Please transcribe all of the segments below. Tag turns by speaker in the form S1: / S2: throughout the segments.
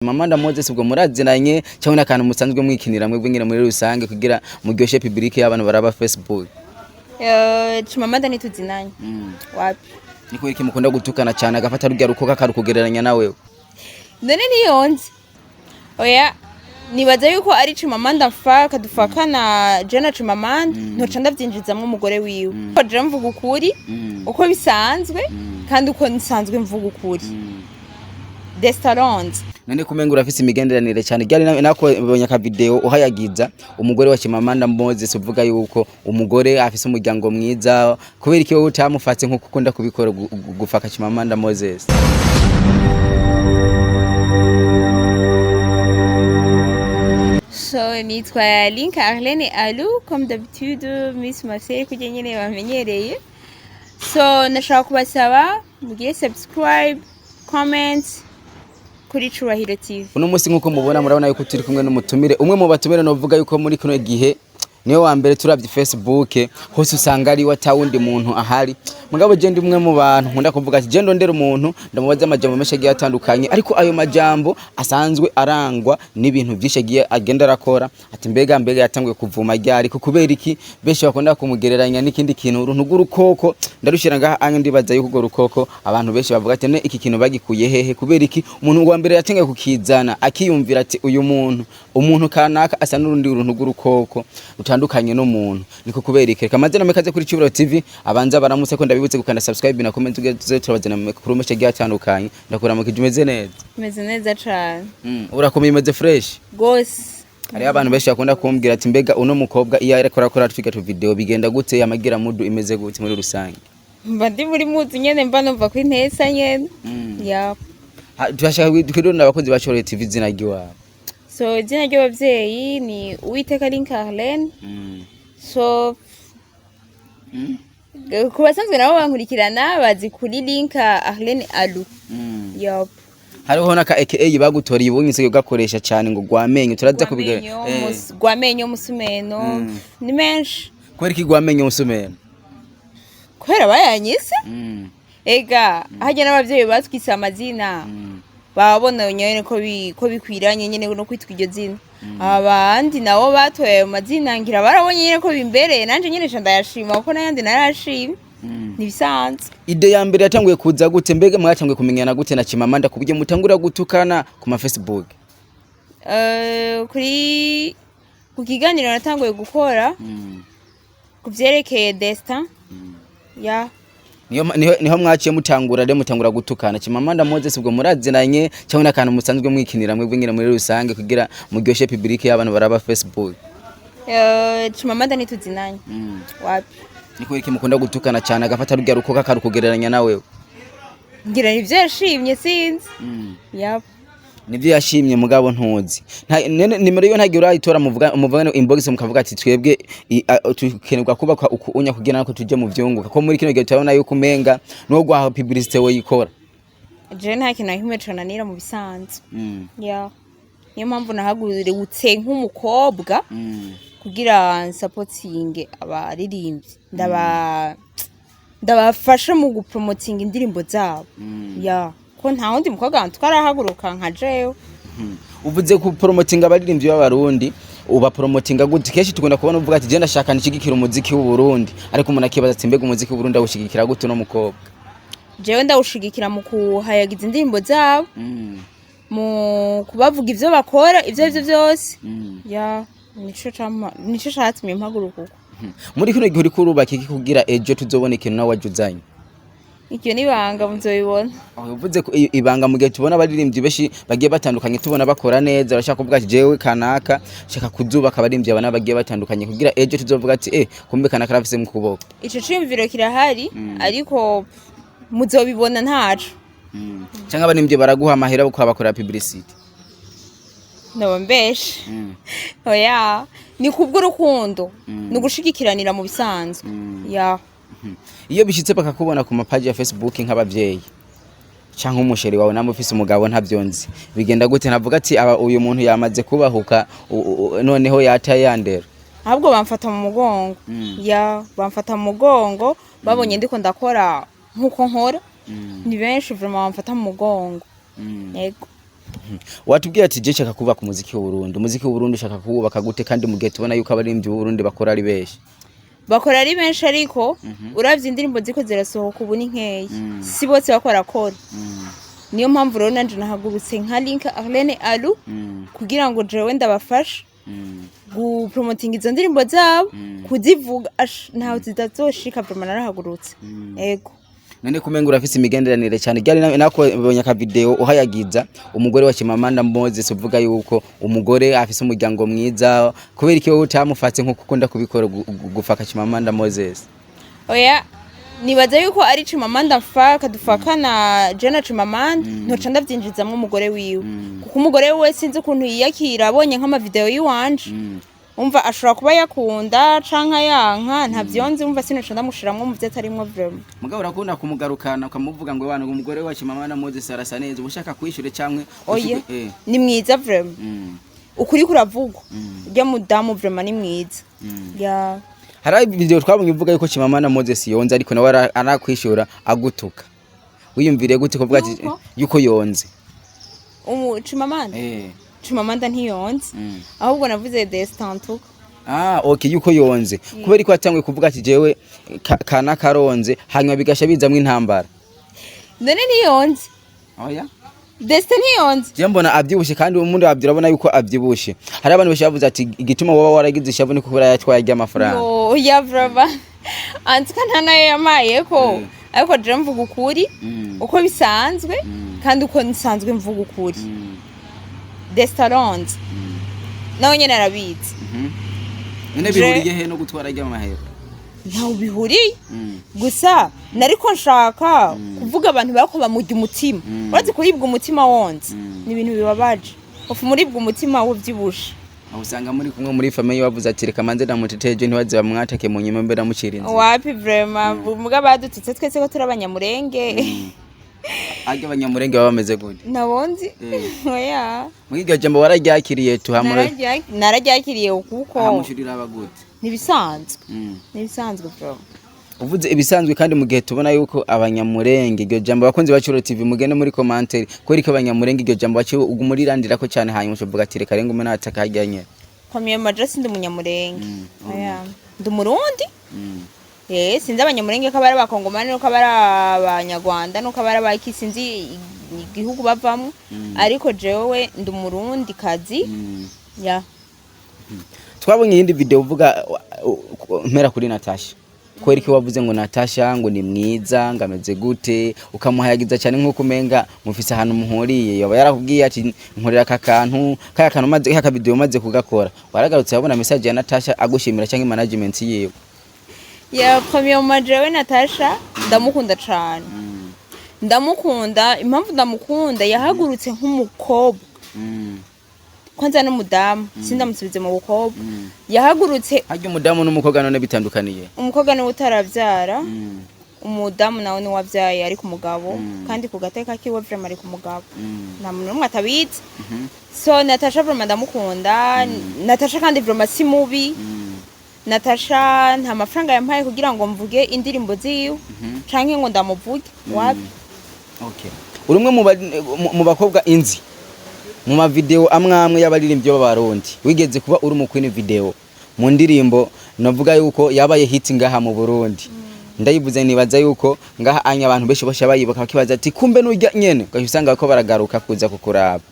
S1: Chimamanda Moses, ubwo murazinanye cyangwa n'akantu musanzwe mwikinira mwebwe nyine muri rusange kugira muryoshe public y'abantu baraba Facebook?
S2: Chimamanda ntituzinanye, wapi.
S1: Niko iki mukunda gutukana cyane, agafata rurya rukoka akarukugereranya nawe?
S2: None ntiyonze, oya. Nibaza yuko ari Chimamanda mfa kadufakana je na Chimamanda, ntoca ndavyinjizamwo umugore wiwe. Je mvuga ukuri uko bisanzwe, kandi uko nsanzwe mvuga ukuri. Destaronze.
S1: None kumenga urafise imigenderanire cyane, ryari nako mbonye aka video uhayagiza umugore wa Chimamanda Moses, uvuga yuko umugore afise umuryango mwiza. Kubera iki wowe utamufatse nkuko ukunda kubikora, gufaka Chimamanda Moses?
S2: So nitwa Link Arlene Alu, comme d'habitude Miss Marcel, kurya nyene bamenyereye. So nashaka kubasaba mugire subscribe, comment kuri Cubahiro TV.
S1: Uno munsi, nkuko mubona, murabona yuko turi kumwe n'umutumire, umwe mu batumire novuga yuko muri kino gihe niwe wa mbere. Turavye Facebook hose usanga ari we, atawundi muntu ahari. Mugabo je ndi umwe mu bantu nkunda kuvuga ati je ndondera umuntu ndamubaza amajambo menshi agiye atandukanye, ariko ayo majambo asanzwe arangwa n'ibintu byinshi agiye agenda arakora, ati mbega yatanguye kuvuma ryari? Ko kubera iki benshi bakunda kumugereranya n'ikindi kintu, uruntu rw'urukoko? Ndarushira ngaha anya, ndibaza yuko urwo rukoko abantu benshi bavuga ati: "Ne iki kintu bagikuye hehe?" Kubera iki umuntu wa mbere yatangiye kukizana akiyumvira ati uyu muntu, umuntu kanaka asa n'urundi runtu rw'urukoko rutandukanye n'umuntu? Niko kubera iki? Reka maze namekaze kuri Cubahiro TV, abanza baramutse, ko ndabibutse gukanda subscribe na comment, tuze turabazana mu makuru menshi agiye atandukanye. Ndakuramukije, umeze neza?
S2: Meze neza cane.
S1: Urakomeye, umeze fresh?
S2: Gose.
S1: Hariho abantu benshi bakunda kumbwira ati: "Mbega uno mukobwa iyo ariko arakora twiga tu video bigenda gute? Amagira mudu imeze gute muri rusange?"
S2: Mba ndi muri muzi nyene, mba numva ko intesa nyene ya.
S1: Turashaka twirondera abakozi ba Cubahiro TV, izina ry'iwabo.
S2: So izina ry'abavyeyi ni Uwiteka Link Arlene. So ku basanzwe nabo bankurikirana bazi kuri Link Arlene Alu. Yup.
S1: Hariho n'aka AKA bagutoriye ubu nsigaye ugakoresha cyane, ngo gwamenyo, turaza kubiga.
S2: Gwamenyo, gwamenyo, musumeno, ni menshi.
S1: Kubera iki gwamenyo musumeno?
S2: Kubera bayanyise. Ega harya n'abavyeyi batwise amazina babona nyene ko ko bikwiranye nyene no kwitwa iryo zina. Abandi nabo batoye ayo mazina ngira barabonye nyene ko bimbereye, nanje nyene ca ndayashima, kuko n'ayandi narayashimye, ntibisanzwe.
S1: Idée ya mbere yatanguye kuza gute? Mbega mwatanguye kumenyana gute na Chimamanda ku buryo mutangura gutukana ku ma Facebook?
S2: Kuri ku kiganiro natanguye gukora ku vyerekeye Destin ya.
S1: Niho mwaciye mutangura rero, mutangura gutukana. Chimamanda Moses, ubwo murazinanye cyangwa n'akantu musanzwe mwikinira mwebwe nyine muri rusange kugira muryoshe public y'abantu baraba Facebook?
S2: Chimamanda ntituzinanye, wapi.
S1: Niko iki mukunda gutukana cyane, agafata rurya rukoka akarukugereranya nawe?
S2: Ngira nivyo yashimye, sinzi. Yap.
S1: Nivyo yashimye, mugabo ntuzi. Nimero yo ntagiye urayitora, muvuga muvugane inbox, mukavuga ati twebwe tukenerwa kubakwa uku unya kugira nako tuje mu vyunguka, ko muri kino gihe turabona yuko umenga no guhaha publicité woyikora.
S2: Je nta kintu na kimwe conanira mu bisanzwe ya, niyo mpamvu nahagurutse nk'umukobwa kugira nsapotinge abaririmbyi, ndabafasha mu gupromotinga indirimbo zabo ya, ko nta wundi mukobwa twarahaguruka nka jewe.
S1: Uvuze ku promotinga abaririmbyi b'Abarundi, uba promotinga gute? Kenshi tukunda kubona uvuga ati je ndashaka nishigikira umuziki w'u Burundi, ariko umuntu akibaza ati: "Mbega umuziki w'u Burundi awushigikira gute uno mukobwa?"
S2: Jewe ndawushigikira mu kuhayagiza indirimbo zabo, mu kubavuga ivyo bakora, ivyo arivyo vyose ya, nico catumye mpaguruka uko.
S1: Muri kino gihe uriko urubaka iki kugira ejo tuzobona ikintu nawe waje uzanye?
S2: Iryo ni ibanga, muzobibona.
S1: Aho uvuze ko ibanga, mu gihe tubona abaririmbyi benshi bagiye batandukanye, tubona bakora neza, urashaka kuvuga ati jewe kanaka shaka kuzubaka abaririmbyi aba bagiye batandukanye kugira ejo tuzovuga ati kumbe kanaka arafise mu kuboko?
S2: Ico ciyumviro kirahari, ariko muzobibona, ntaco.
S1: Canke abaririmbyi baraguha amahera bo kubakorera publicity?
S2: Noba mbeshe, oya, ni kubw'urukundo, ni ugushigikiranira mu bisanzwe ya.
S1: Iyo bishitse bakakubona ku mapaji ya Facebook nk'abavyeyi canke umusheri wawe, namwe ufise umugabo, ntavyo nzi, bigenda gute? Ntavuga ati aba uyu muntu yamaze kubahuka, noneho yataye yandera?
S2: Ahubwo bamfata mu mugongo ya, bamfata mu mugongo babonye ndiko ndakora nkuko nkora. Ni benshi vraiment bamfata mu mugongo, yego.
S1: Watubwiye ati je nshaka kubaka umuziki w'u Burundi. Umuziki w'u Burundi ushaka kuwubaka gute, kandi mu gihe tubona yuko abaririmbyi b'u Burundi bakora ari benshi?
S2: Bakora ari benshi, ariko uravye indirimbo ziko zirasohoka ubu ni nkeya, si bose bakora kora. Niyo mpamvu rero nanje nahagurutse nka Link Arlene Alu kugira ngo jewe ndabafashe gupromotinga izo ndirimbo zabo, kuzivuga ntaho zidazoshika. Vraiment narahagurutse, ego.
S1: None kumenga urafise imigenderanire cyane, ryari nako bonye aka video uhayagiza umugore wa Chimamanda Moses, uvuga yuko umugore afise umuryango mwiza. Kubera iki wowe utamufatse nkuko ukunda kubikora, gufaka Chimamanda Moses?
S2: Oya, nibaza yuko ari Chimamanda mfaka, dufakana je na Chimamanda, ntoca ndavyinjizamwo umugore wiwe, kuko umugore wiwe sinzi ukuntu yiyakira abonye nk'amavideo yiwanje. Umva, ashobora kuba yakunda canke ayanka, ntavyonzi. Umva, sinoca ndamushiramwo mu vyo atarimwo vraiment.
S1: Mugabo urakunda kumugarukana ukamuvuga ngo wana umugore wa Chimamanda Moses arasa neza, ushaka kwishure canke?
S2: Oya, ni mwiza vraiment. Ukuri kuravugwa, urya mudamu vraiment ni mwiza ya.
S1: Hari video twabonye uvuga yuko Chimamanda Moses yonze, ariko nawe arakwishura agutuka. Wiyumviriye gute kuvuga ati
S2: Yuko?
S1: Yuko yonze?
S2: Umu Chimamanda? Chimamanda ntiyonze, ahubwo navuze Destin tuka.
S1: Ah, okay, yuko yonze. Kubera ko yatanguye kuvuga ati jewe kana karonze, hanyuma bigasha bizamwo intambara.
S2: None ntiyonze?
S1: Oya.
S2: Destin ntiyonze.
S1: Je mbona avyibushe, kandi umundi wabyo urabona yuko avyibushe. Hari abantu benshi bavuze ati igituma woba waragize ishavu ni kubera yatwaye ry'amafaranga.
S2: Yo, ya, vraiment antuka nta nayo yamaye ko, ariko je mvuga ukuri uko bisanzwe, kandi uko nsanzwe mvuga ukuri. Destin aronze, nawe nyene arabizi.
S1: None bihuriye he no gutwara ry'amahera?
S2: Ntawe bihuriye. Gusa nariko nshaka kuvuga abantu bariko bamurya umutima. Urazi kuribwa umutima wonze ni ibintu bibabaje, ufu muribwa umutima wuvyibushe.
S1: Aho usanga muri kumwe muri famille bavuze ati reka manze ndamuteteje, ntibaze bamwatake mu nyuma mbere amucira inzira.
S2: Wapi vraiment, muga badututse twese ko turi abanyamurenge.
S1: Arya abanyamurenge baba bameze gute?
S2: Nabonzi. Oya.
S1: Muri iryo jambo wararyakiriye tuhamure?
S2: Nararyakiriye kuko
S1: Ahamushurira aba gute?
S2: Nibisanzwe, nibisanzwe bro.
S1: Uvuze ibisanzwe, kandi mu gihe tubona yuko abanyamurenge iryo jambo, abakunzi ba Curo TV mugende muri commentaire, kubera ko abanyamurenge iryo jambo baciye umurirandirako cyane, hanyuma uvuga ati reka renga umwe nataka harya nyene.
S2: Kwamiye maja, sindi umunyamurenge. Oya, ndi umurundi. Eh, sinzi abanyamurenge ko abari abakongomani, nuko abari abanyarwanda, nuko abari abaki, sinzi igihugu bavamwo, ariko jewe ndi umurundi kazi ya.
S1: Twabonye iyindi video uvuga mpera kuri Natasha. Kubera ko wavuze ngo Natasha ngo ni mwiza, ngo ameze gute, ukamuhayagiza cyane nk'uko umenga mufise ahantu muhuriye. Yoba yarakubwiye ati nkorera aka kantu, kaya kantu, maze kaka video maze kugakora, waragarutse wabona message ya Natasha agushimira cyangwa management yiwe?
S2: Ya, premièrement jewe Natasha ndamukunda cane. Ndamukunda, impamvu ndamukunda, yahagurutse nk'umukobwa kwanza n'umudamu, sindamusubize mu bukobwa, yahagurutse.
S1: Harya umudamu n'umukobwa none bitandukaniye?
S2: Umukobwa niwe utaravyara, umudamu nawe niwe wavyaye ari ku mugabo, kandi ku gateka kiwe vraiment ari ku mugabo, nta muntu n'umwe atabizi. So Natasha vraiment ndamukunda. Natasha kandi vraiment si mubi. Natasha nta mafaranga yampaye kugira ngo mvuge indirimbo ziwe canke ngo ndamuvuge, wapi.
S1: Okay. Uri umwe mu bakobwa inzi mu mavideo amwe amwe y'abaririmbyi b'Abarundi, wigeze kuba uri umukwini video mu ndirimbo navuga yuko yabaye hit ngaha mu Burundi. Ndayivuze, nibaza yuko ngaha anya abantu benshi bosha bayibuka, bakibaza ati kumbe nurya nyene, ugaca usanga ko baragaruka kuza kukuraba.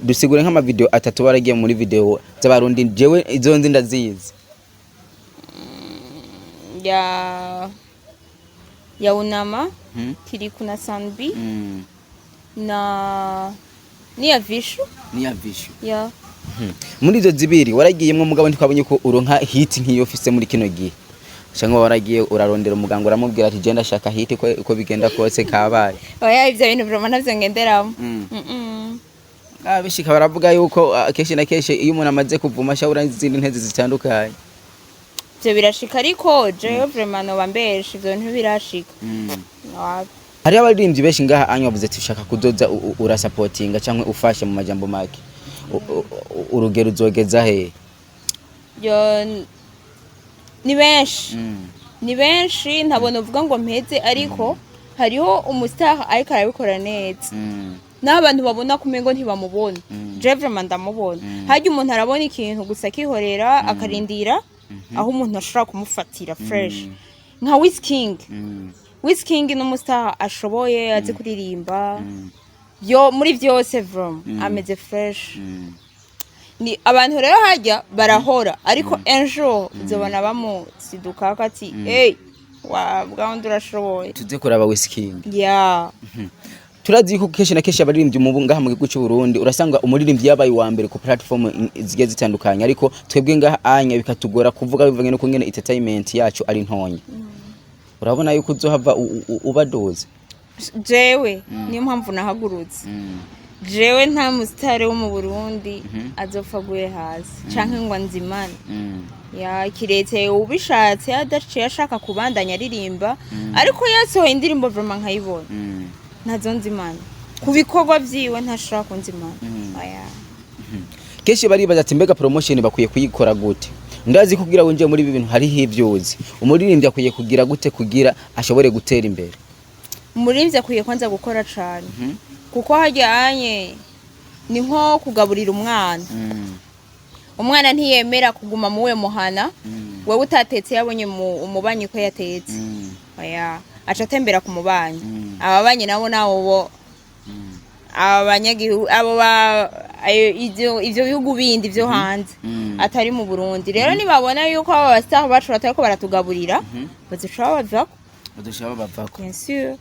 S1: Dusigure nk'amavideo atatu baragiye muri video z'Abarundi, jewe izo nzi ndazizi.
S2: Ya Unama, Kiriku na Sanbi na niya Vishu.
S1: Niya Vishu.
S2: Ya.
S1: Muri izo zibiri waragiyemwo, mugabo ntitwabonye ko uronka hit nk'iyo ufise muri kino gihe. Cyangwa waragiye urarondera umuganga, uramubwira ati genda shaka hit, ko uko bigenda kose kabaye?
S2: Oya, ivyo bintu vraiment ntavyo ngenderamo.
S1: Ah, bishika baravuga yuko kenshi na kenshi iyo umuntu amaze kuvuma ashobora n'izindi ntezi zitandukanye.
S2: Ivyo birashika, ariko jewe vraiment noba mbesha, ivyo bintu birashika. Wapi.
S1: Hariho abaririmbyi benshi ngaha anya bavuze ati ushaka kuzoza urasapotinga cyangwa ufashe mu majambo make. Urugero uzogeza he?
S2: Yo, ni benshi, ni benshi, ntabona uvuga ngo mpeze, ariko hariho umustar ariko arabikora neza. N'aho abantu babona kumengo ntibamubona, je vraiment ndamubona. Harya umuntu arabona ikintu gusa akihorera, akarindira aho umuntu ashobora kumufatira fresh, nka Wizking. Wizking ni umustar ashoboye, azi kuririmba byo muri byose, vraiment ameze fresh. Ni abantu rero hajya barahora, ariko un jour uzobona bamusidukako ati: "Hey, wa bwawundi urashoboye."
S1: Tuze kuraba Wizking.
S2: Ya.
S1: Turazi ko kenshi na kenshi abaririmbyi mu ngaha mu gihugu cy'u Burundi, urasanga umuririmbyi yabaye uwa mbere ku platform zigiye zitandukanye, ariko twebwe ngaha anya bikatugora kuvuga bivanye no kungene entertainment yacu ari ntonya. Urabona yuko uzohava ubadoze?
S2: Jewe niyo mpamvu nahagurutse. Jewe nta musitari wo mu Burundi azopfa aguye hasi canke ngo anzimane. Ya, kiretse ubishatse adaciye ashaka kubandanya aririmba, ariko yasohoye indirimbo vraiment nkayibona, ntazo nzimana. Ku bikorwa vyiwe ntashobora kunzimana, oya.
S1: Kenshi baribaza ati: "Mbega promotion bakwiye kuyikora gute?" Ndazi kugira winjiye muri ibi bintu hariho ivyuzi. Umuririmbyi akwiye kugira gute kugira ashobore gutera imbere?
S2: Umuririmbyi akwiye kwanza gukora cane, kuko hajyanye ni nko kugaburira umwana. Umwana ntiyemera kuguma muwe muhana wewe utatetse, yabonye umubanyi ko yatetse, oya, aca atembera ku mubanyi. Ababanyi nabo nabo bo abanyagihugu abo ba ivyo bihugu bindi vyo hanze atari mu Burundi, rero nibabona yuko aba bastar bacu batariko baratugaburira, bazoca babavako.
S1: Bazoca babavako.
S2: Bien sûr.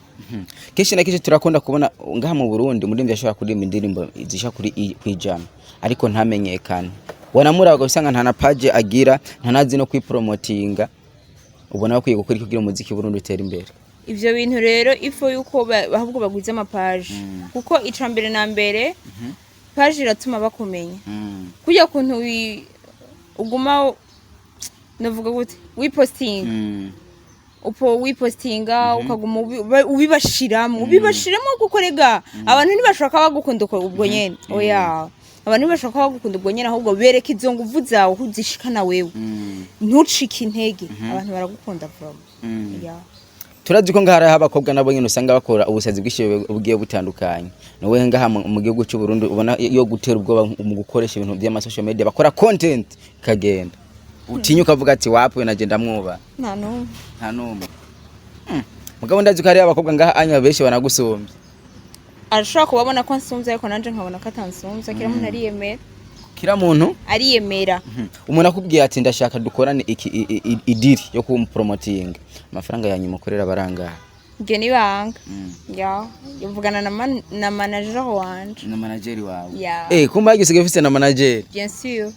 S1: Kenshi na kenshi turakunda kubona ngaha mu Burundi umuririmbyi ashobora kuririmba indirimbo zisha kuri kwijana, ariko ntamenyekane. Wanamuraba ugasanga nta na page agira, ntanazi no kwipromotinga. Ubona bakwiye gukora iki kugira umuziki w'Uburundi utere imbere?
S2: Ivyo bintu rero ifo yuko ahubwo bagwiza amapages, kuko ica mbere na mbere page iratuma bakumenya kurya kuntu uguma, novuga gute, wipostinga, upo wipostinga, ukaguma ubibashiramo, kuko rega abantu ntibashaka bagukunda uko ubwo nyene, oya, abantu ntibashaka bagukunda ubwo nyene. Ahubwo bereka izo nguvu zawe aho uzishikana, wewe ntucike intege, abantu baragukunda vraiment, yeah.
S1: Turazi ko ngaha hariho abakobwa nabo nyene usanga bakora ubusazi bwinshi bugiye butandukanye. Nawe ngaha mu gihugu cy'u Burundi ubona yo gutera ubwoba mu gukoresha ibintu by'ama social media, bakora content ikagenda, utinya ukavuga ati: "Wapuye naje ndamwuba"?
S2: Nta n'umwe.
S1: Nta n'umwe. Mugabo ndazi ko hariho abakobwa ngaha anya benshi banagusumbya.
S2: Arashobora kubabona ko ansumvye, ariko nanje nkabona ko atansumvye. Kira muntu ariyemera.
S1: Kira muntu
S2: Ariyemera.
S1: Umuntu akubwiye ati: "Ndashaka dukorane iki idiri yo kumupromotinga", amafaranga ya nyuma ukorera barangaha?
S2: Ibyo ni ibanga, ya, yavugana na manager wanje.
S1: Na manager wawe?
S2: Ya.
S1: Eh, kumba yagisigaye ufise na manager?
S2: Bien sûr.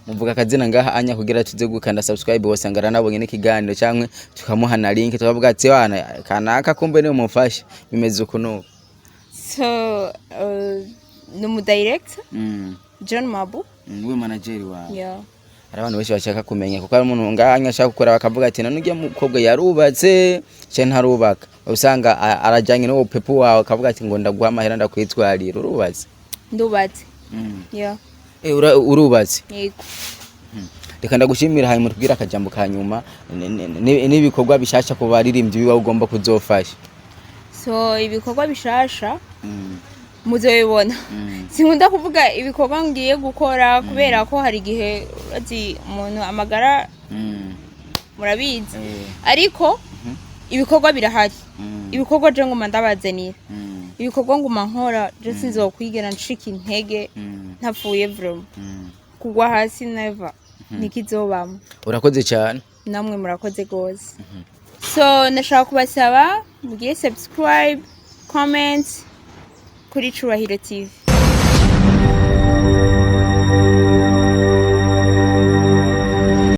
S1: Muvuga akazina ngaha anya kugira tuze gukanda subscribe, wasanga aranabonye n'ikiganiro cyangwa tukamuha na link, tukavuga ati: "Wana kanaka kumbe niwe mufashe bimeze uku nuku."
S2: So ni umu director John Mabu.
S1: We manager wawe?
S2: Ya.
S1: Hari abantu benshi bashaka kumenya, kuko hari umuntu ngaha anya ashaka gukora bakavuga ati: "None ujya mukobwa yarubatse cyangwa ntarubaka?" Usanga arajyanye n'uwo pepu wawe, akavuga ati ngo: "Ndaguha amahera ndakwitwarira." Urubatse?
S2: Ndubatse, ya.
S1: Eh, urubatse?
S2: Yego.
S1: Reka ndagushimira, hanyuma tubwire akajambo ka nyuma n'ibikorwa bishasha ku baririmbyi biba ugomba kuzofasha.
S2: So ibikorwa bishasha muzobibona. Sinkunda kuvuga ibikorwa ngiye gukora kubera ko hari igihe urazi umuntu amagara, murabizi, ariko ibikorwa birahari. Ibikorwa je nguma ndabazanira, ibikorwa nguma nkora. Je sinzokwigera ncika intege ntapfuye, vraiment kugwa hasi never, nikizobamo.
S1: Urakoze cyane.
S2: Namwe murakoze gose. So ndashaka kubasaba mugire subscribe, comment kuri Cubahiro TV.